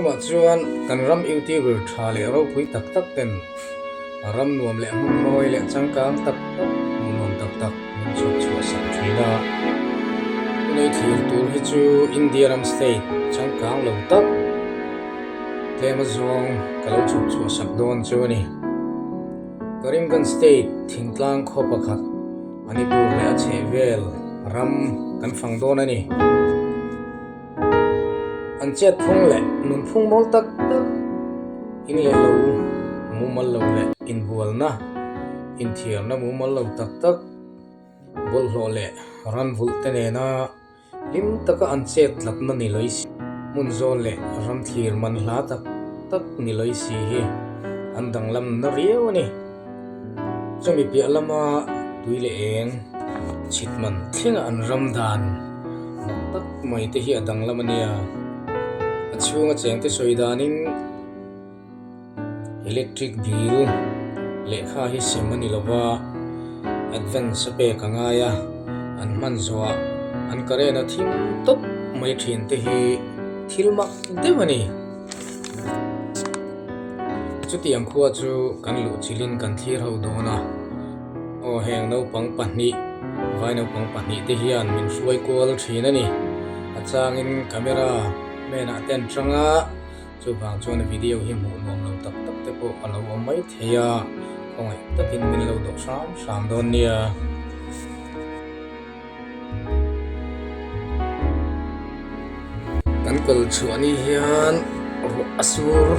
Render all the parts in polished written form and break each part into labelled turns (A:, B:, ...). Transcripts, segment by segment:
A: Chuvah chuan kan ram YouTuber tha leh ropui tak tak ten ram nuam leh hmun mawi leh changkang tak tak hmuh nuam tak tak min chhuak chhuah sak thin a. Tunei thlir tur hi chu India ram state changkang lo tak tlem azawng ka lo chhuak chhuah sak dawn chu a ni. Karimganj state thingtlang khaw pakhat Manipur leh a chhehvel ram kan fang dawn a ni. An chet phung leh nunphung mawl tak tak, in leh lo mumal lo leh inbualna, inthiarna mumal lo tak tak, bawlhhlawh leh ranvulh te nena hlim taka an chet tlatna ni lawih si, hmun zawl leh ram thlir man hla tak tak ni lawih si hi an danglam na riau a ni. Chumi piah lama tui leh eng chhit man thlenga an ram dan mak tak mai te hi a danglam a nia. A chhunga chengte sawi danin electric bill lehkha hi sem a ni lo va, advance a pek a ngai a, an hman zawhah an current a thim tawp mai thin te hi thil mak deuh a ni. Chutiang khua chu kan luh chilhin kan thlir ho dawn a, aw heng naupang pahnih, vai naupang pahnih te hian min hruai kual thin a ni. A changin camera hmenah te an chang a, chuvang chuan video hi hmuh nuam lo tak tak te pawh a lo awm mai thei a, khawngaih takin min lo dawh hram hram dawn nia. Kan kal chhuah ni hian ruah a sur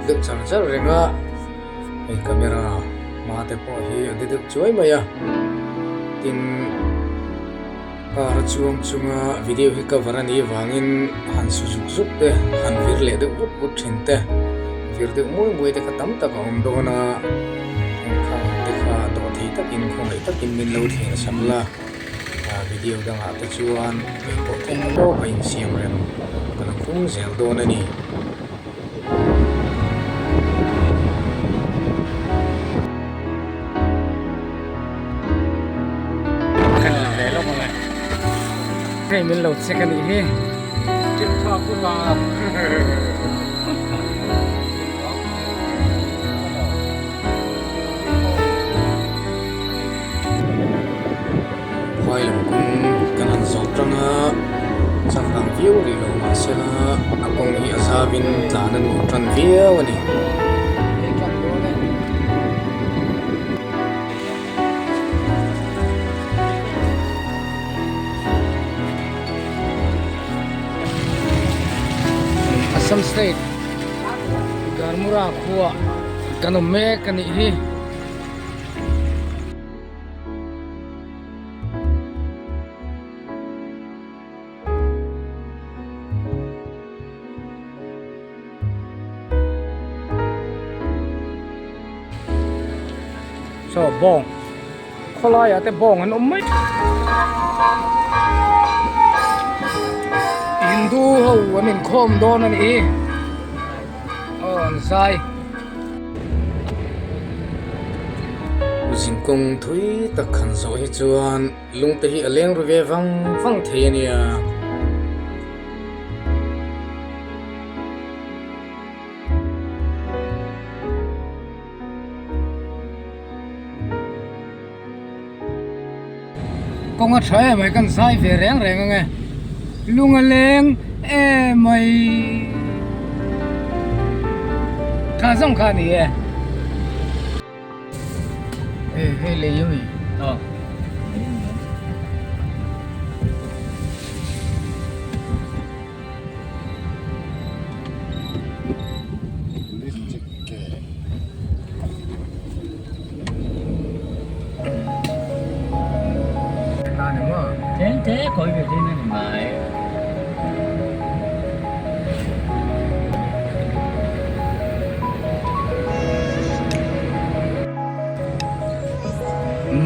A: deuh char char reng a, hei camera hma te pawh hi a de deuh chuai mai a, tin car a chuang chunga video hi cover a nih avangin han su zuk zuk te han vir leh deuh vut vut thin te vir deuh muai muai te kha tam tak a awm dawn a, engkhang te kha dawhthei takin khawngaih takin min lo thlir sam la. Video dangah te chuan kei pawh theih tawp a insiam rem ka lo tum zel dawn a ni. Hei min lo check a nih hi. Khuai lam kawng kan han zawh tang a, changkang viau rih lo mahsela a kawng hi a zavin tlan a nuam tan viau a ni. Assam state Garmura khua kan awm mek a nih hi. Saw bawng khawlaiah te bawng an awm mai Hindu ho an inkhawm dawn a ni aw an zai. Zinkawng thui tak han zawh hi chuan lungte hi a leng ru ve vang vang thei a nia. Kawng a tha em mai kan zai ve reng reng ang e lung a leng em mai tha zawng kha a ni e hei hei lei a mi aw.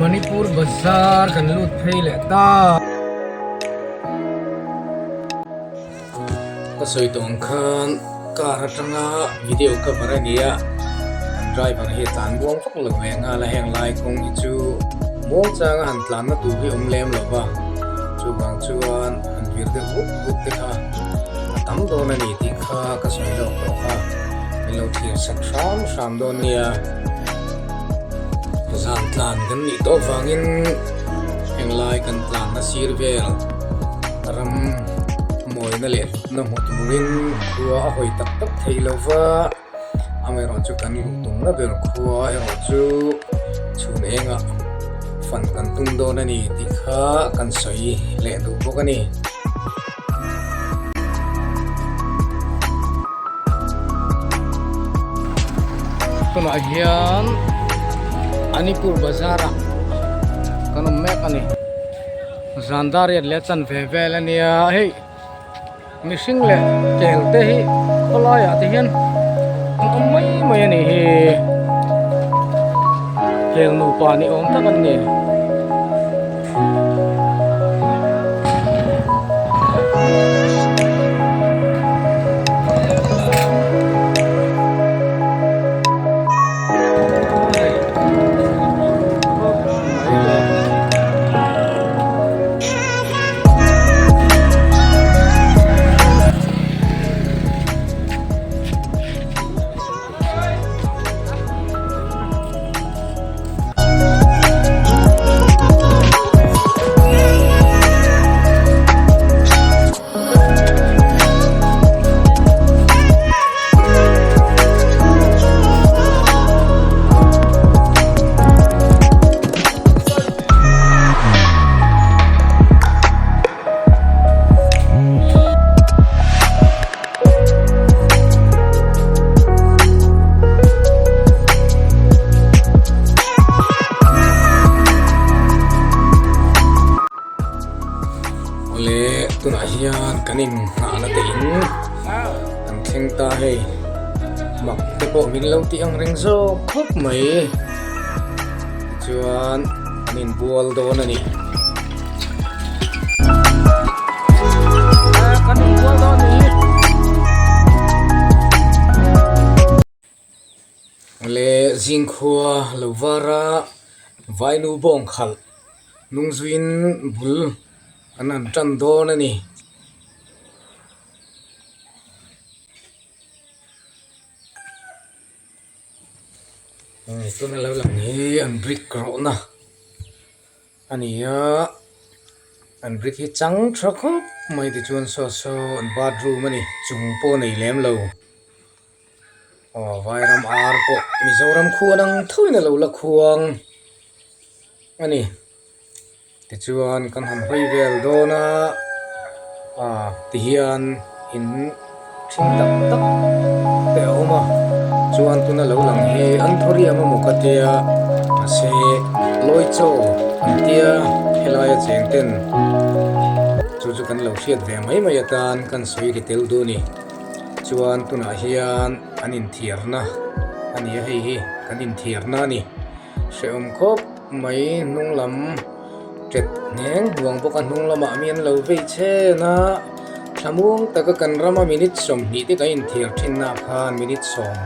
A: Manipur bazar kan lut phei leh ta. Ka sawi tawh ang khan car atanga video cover a ni a, kan driver hi a tlan buang vak lo ve nghal a, heng lai kawng hi chu muang changa han tlanna tur hi a awm lem lo va, chuvang chuan han vir deuh vut vut te kha a tam dawn a ni tih kha. kha ka sawi lawk tawh kha min lo thlir sak hram hram dawn nia. Zan tlan kan nih tawh vangin henglai kan tlanna sir vel ram mawina leh hlutna hmu turin khua a hawi tak tak thei lo va, amaherawh chu kan luh tumna ber khua erawh chu chhun engah fan kan tum dawn a ni tih kha kan sawi leh duh bawk a ni. Tunah hian Anipur bazar ah kan awm mek a ni zan dar riat leh chan ve vel a nia hei mihring leh tel te hi khawlai ah te hian an awm mai mai a nih hi tel nupa ni awm tak an ni. Awle tunah hian kan inhnahna te in kan thleng ta hei mak te pawh min lo tih ang reng zawk khawp mai tichuan kan inbual dawn a ni. Le zingkhua lo var a vainu bawng khalh hnung zuiin bul an han tan dawn a ni. Tuna lo lang hi an brick rawhna a ni a an brick hi chang tha khawp mai tichuan saw saw an bathroom a ni chung pawh a nei lem lo aw vairam ar pawh mizoram khuan ang tho in a lo la khuang a ni. Tichuan kan han hawi vel dawn a, ah tihian in thing tak tak te a awm a, chuan tuna lo lang hi an thaw riam emaw ka tia mahse lawi chaw an tia helaia cheng ten chu chu kan lo hriat ve mai mai atan kan sawi ri tel duh a ni. Chuan tunah hian an inthiarna a ni a, hei hi kan inthiarna a ni. Hrehawm khawp mai hnung lam ṭet hneng huang bawk a hnung lamah mi an lo vei chhen a thlamuang taka kan rama minute 20 te kan inthiar thin na khan minute sawm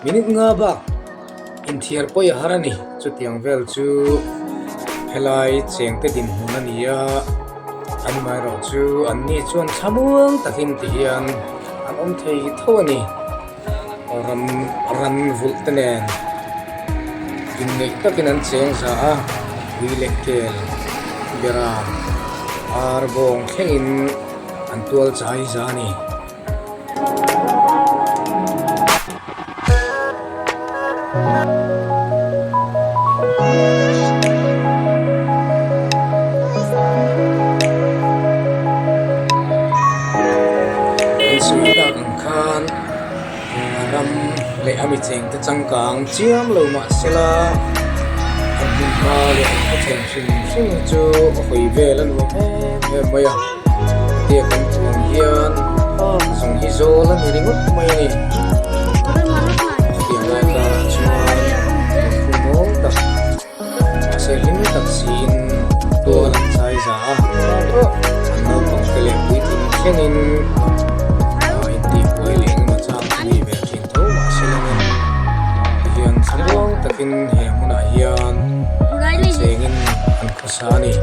A: minute nga bak inthiar pawi a har a ni chutiang vel chu helai cheng te dinhmun a ni a amaherawh chu an ni chuan thlamuang takin ti hian an awm thei tho a ni. Ram ran vulh te nen inneih takin an cheng za a, ui leh kel beram ar bawng thlengin an tual chai za a ni. An sawi tak ang khan. A ram leh a micheng te changkang chiam lo mah sela an hmun hma leh an khawchheng hrim hrim chu a hawi vel a nuam em em mai a hetia kan chuang hian park zawng hi zawl a ni ringawt mai a ni chutiang lai karah chuan lungphung mawi tak mahse hlim tak siin tual an chai za a an naupang te leh puitling thlengin ah intihbuai leh engemaw chang chu ni ve thin tho mahse langin tihian thlamuang takin he hmunah hian an chengin an khawsa a ni.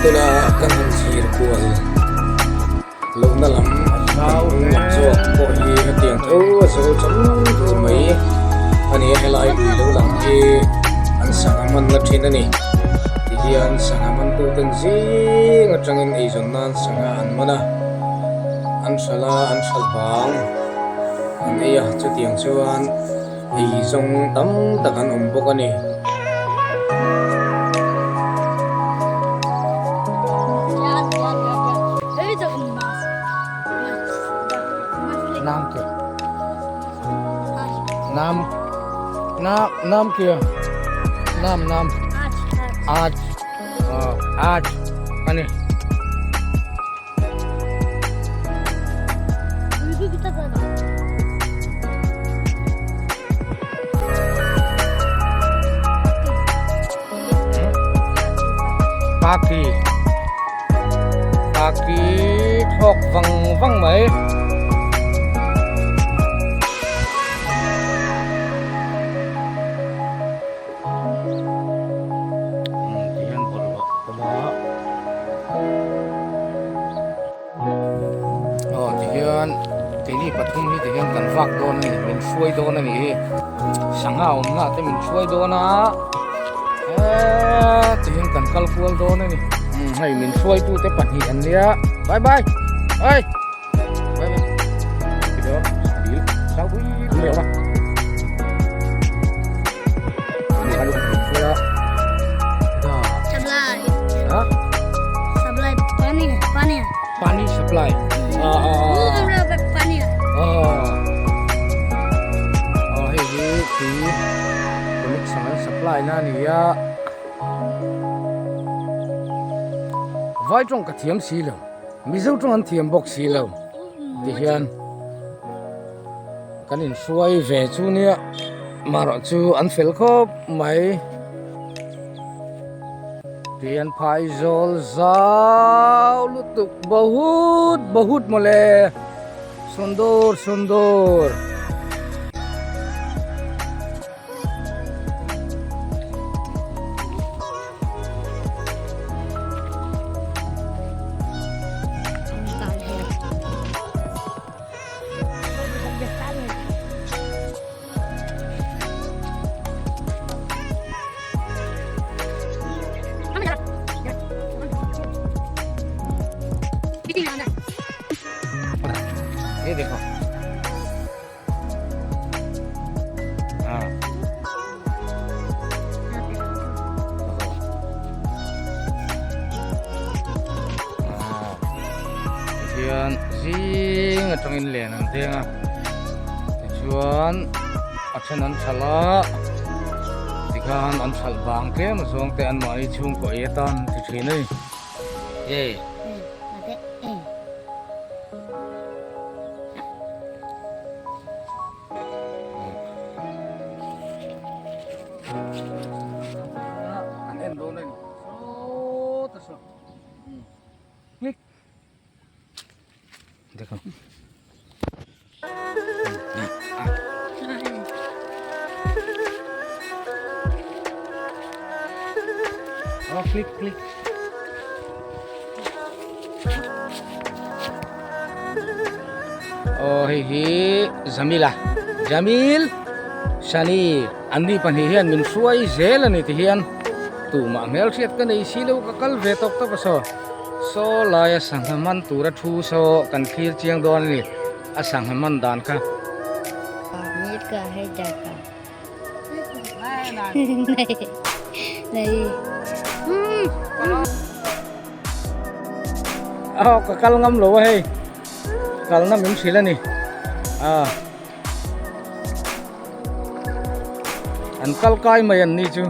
A: Tuna kan han thlir kual lohna lam kan hnung lam zawk pawh hi hetiang tho a zo cham tur mai a ni a, helai lui lo lang hi an sangha manna thin a ni. Tihian sangha mantuten zing atangin eizawn nan sangha an man a, an hralh a, an hralh vang an ei a, chutiang chuan. Ei zawng tam tak an awm bawk a ni. Nam ke Nam Nam Nam ke Nam Nam Aj Aj ani. Paki Paki thawk vang vang mai. Tihian bawlhhlawh awm a aw tihian keini pathum hi tihian kan vak dawn a ni min hruai dawn a nih hi sangha awmna te min hruai dawn a heee tihian kan kal kual dawn a ni hei min hruaitu te pahnih an nia bye bye hey. Pani supply. Hei hi tui connection an supply na a ni a. Vai tawng ka thiam si lo. Mizo tawng an thiam bawk si lo ti hian kan inhruai ve chu nia marawh chu an fel khawp mai tihian phaizawl zau lutuk bahut bahut mawle sundar sundar. ये देखो Tihian zing atangin len an deng a tichuan a then an thalh a tikhan an thalh vang tlem zawng te an mahni chhungkaw ei atan ti thin a ni. An en dawn a ni sawt a saw click dekha Oh, click, click. Aw hei hi Jamila Jamil Shani an ni pahnih hian min hruai zel a ni ti hian tumah hmelhriat ka nei si lo ka kal ve tawk tawk a saw saw laia sangha man tura thu saw kan thlir chiang dawn a ni a sangha man dan kha. Aw ka kal ngam lo a hei kalna min hrilh a ni a an kal kai mai an ni chu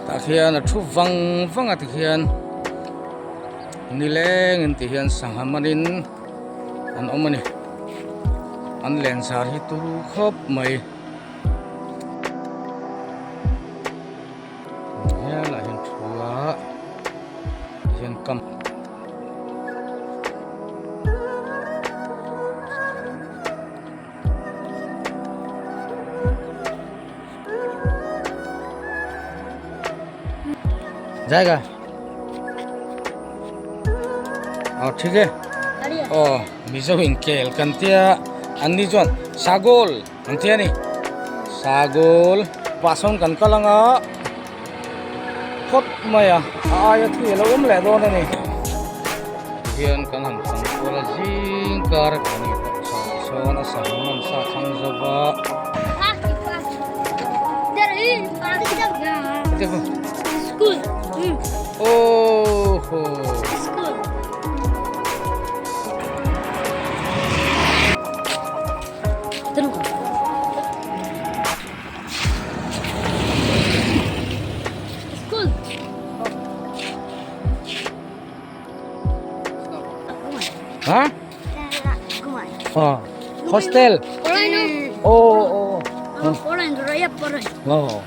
A: tah khian a thu vang vang a tikhian nileng in tihian sangha manin an awm a ni an lensar hi turu khawp mai. Helaiah hian thu a tihian kam जाएगा oh ठीक है oh mizo in kel kan tia an ni chuan sagol an tia ni sagol pasawn kan kal anga phawt mai a a aia thui alo awm leh dawn a ni hian kan han thang kual a zing kar a kan pawh sawn a sangha man sa thlang zo va. Oh ho. Ha? Oh. Hostel. Oh, oh. Oh.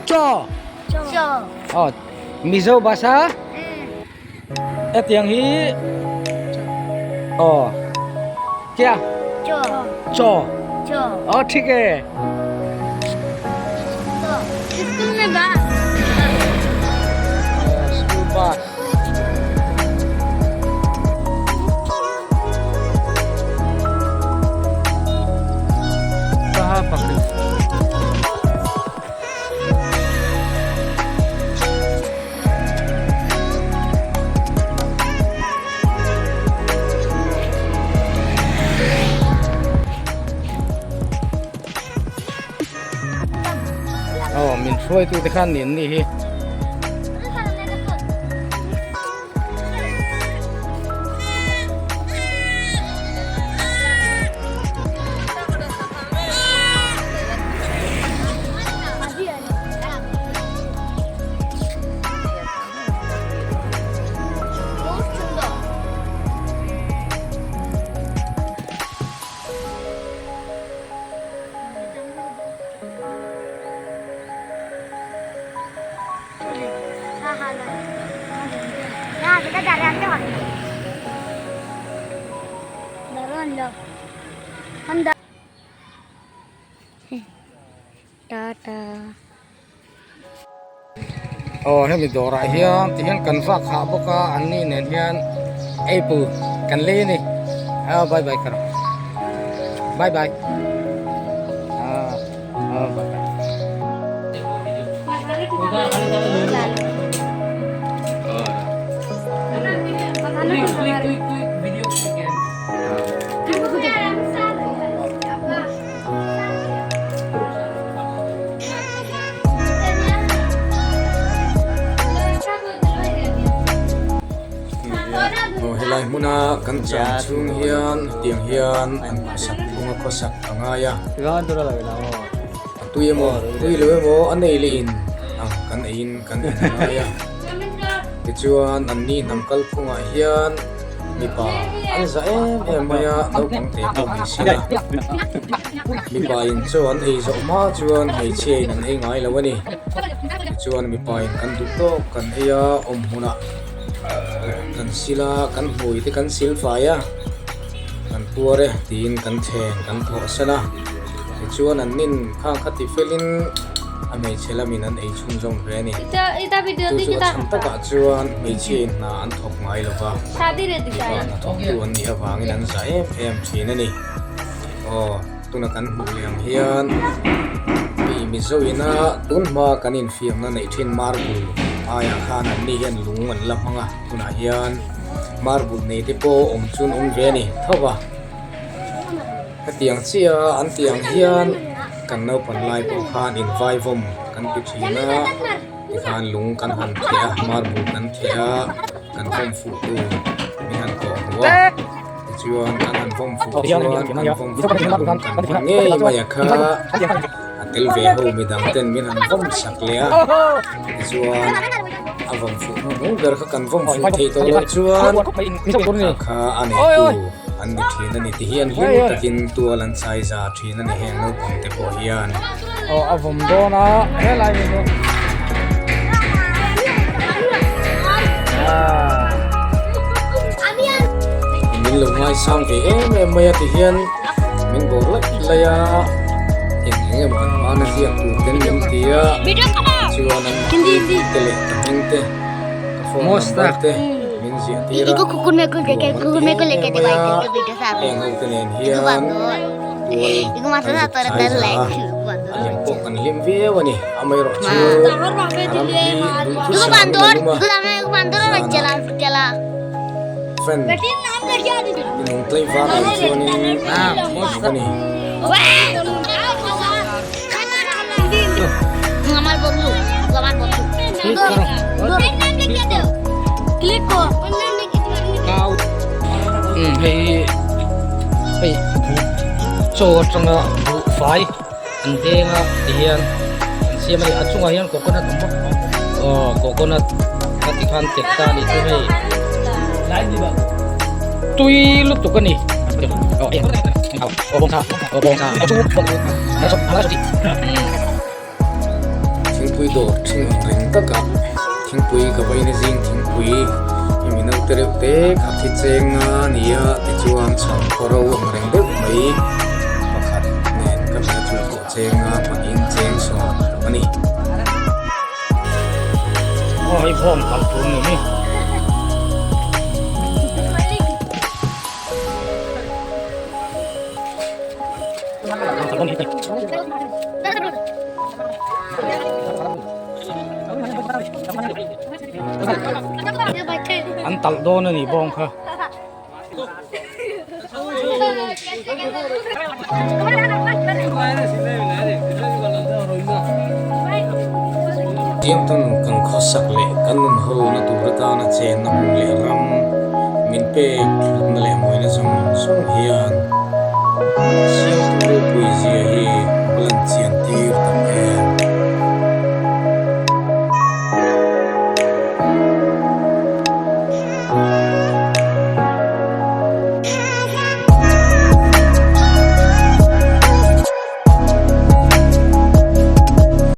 A: Chaw. Oh, Mizo basa? Hetiang hi aw kia chaw aw thik e. School bus. Kaha pakhat. Aw min hruaitu te khan nen ni hi. Aw hemi dawrah hian ti hian kan vak hah bawk a an ni nen hian apple kan lei a ni ah bye bye kar bye bye ah ah bye bye. Aw helai hmuna kan cham chhung hian hetiang hian an khawsak phung a khawsak a ngai a a tui emaw tui lo emaw a nei leh in ang kan ei in kan en a ngai a tichuan an ni hnam kalphungah hian. Mipa an za em em mai a, naupang te pawh ni si a. Mipa in chaw an ei zawh hma chuan hmeichhia in an ei ngai lo a ni. Tichuan mipa in kan duh tawk kan ei a, awm hmunah kan sil a, kan hmui te kan sil fai a, kan puar e tiin kan thleng kan thawh san a. Tichuan an nin khang kha ti felin a hmeichhe lamin an ei chhunzawm ve a ni. Chu chu a chhan takah chuan hmeichhia in hna an thawk ngai lo va, mipa hna thawktu an nih avangin an za em em thin a ni. Aw, tuna kan hmuh leh ang hian mi Mizo ina tun hma kan infiamna neih thin marble aiah khan an ni hian lung an la hmang a, tunah hian marble nei te pawh awm chu an awm ve a ni tho va. Hetiang chiah an tih ang hian kan naupan lai pawh khan invaivawm kan ti thin a tikhan lung kan han theh a marble kan theh a kan vawm fuh tur min han kawh hmuh a tichuan kan han vawm fuh chuan kan vawm fuh na lung kan hman ngei mai a kha a tel ve ho midang ten min han vawm sak leh a tichuan a vawm fuh hnuhnung ber kha kan vawm fuh theih tawh loh chuan kha kha a neitu. An ni thin a ni ti hian hlim takin tual an chai za thin a ni heng naupang te pawh hian. Aw a vawm dawn a helai hi chu Min lo ngaisang ve em em mai a ti hian min bawr laih laih a eng eng. Eng emaw an hmana ziak tur ten min ti a, tichuan an mahni hming te leh ka hming te, ka phone number te min ziah tir a, nuam an ti em em mai a, heng ho te nen hian tual kan zuk chai za a, a hlim pawh kan hlim viau a ni, amaherawhchu ram hi duhthusam in a lum a, zanah fan Inung tlei var lo chuanin a ni.
B: Hei hei chaw atanga buhfai an deng a tihian an siam a ni a chungah hian coconut awm bawk aw coconut a ti khan tek ta a nih chu hei tui lutuk a ni.
A: Thingpui dawr thing ang reng takah thingpui ka vaina zing thingpui hemi naute reuh te khat hi cheng a ni a tichuan chhang khaw ro ang reng deuh mai pakhat nen ka hria chu pawh cheng a pahnihin cheng sawm a ni.
B: Aw hei bawng kal tur ni hi. An talh dawn a ni bawng kha.
A: Tiangtan kan khawsak leh kan nun ho na tur atana chenna hmun leh ram min pek hlutna leh mawina zawng zawng hian Siamtu ropui zia hi.